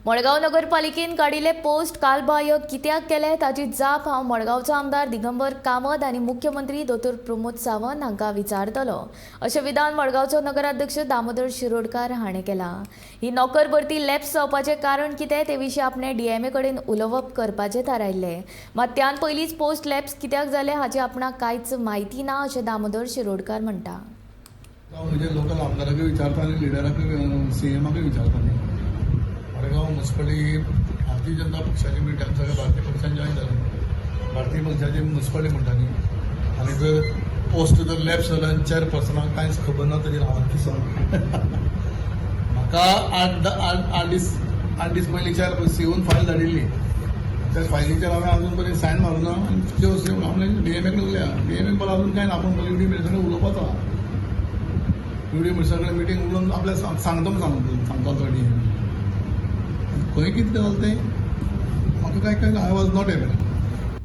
मडगांव नगरपालिकेन काडिल्ले पोस्ट कालबाह्य कित्याक केले ताची जाप हांव मडगांवचो आमदार दिगंबर कामत आनी मुख्यमंत्री दोतोर प्रमोद सावंत हांकां विचारतलो, अशें विधान मडगांवचो नगराध्यक्ष दामोदर शिरोडकार हाणें केलां. ही नोकर भरती लॅप्स जावपाचें कारण कितें ते विशीं आपणें डीएमए कडेन उलोवप करपाचें थारायल्लें. मात त्यान पयलींच पोस्ट लॅप्स कित्याक जाले हाची आपणाक कांयच म्हायती ना, अशें दामोदर शिरोडकार म्हणटा. हांव म्हणजे लोकल आमदाराकूय विचारता आनी लिडराकूय, सीएमाकूय विचारता न्ही. मडगांव म्युनिसिपालिटी भारतीय जनता पक्षाची मिटिंग, सगळे भारतीय पक्षान जॉयन जाले, भारतीय पक्षाची म्युनिसिपालिटी म्हणटा न्ही. आनी जर पोस्ट जर लॅप्स जालो आनी चेअरपर्सनाक कांयच खबर ना, तरी हांव कितें सांगू? म्हाका 8 दीस, 8 दीस पयलीं चेअर सीओन फायल धाडिल्ली. त्या फायलीचेर हांवें अजून पर्यंत सायन मारूं ना. आनी त्यो सीओ हांवें डीएमए कडेन उलया. डीएमए पळय, अजून कांय ना. आपूण यू डी मिनिस्टर कडेन उलोवपाचो आहा. यू डी मिनिस्टर कडेन मिटींग उलोवन आपल्याक सांगता म्हूण सांगता तो डीएम. खंय कितें जालें तें म्हाका काय काय, I was not aware.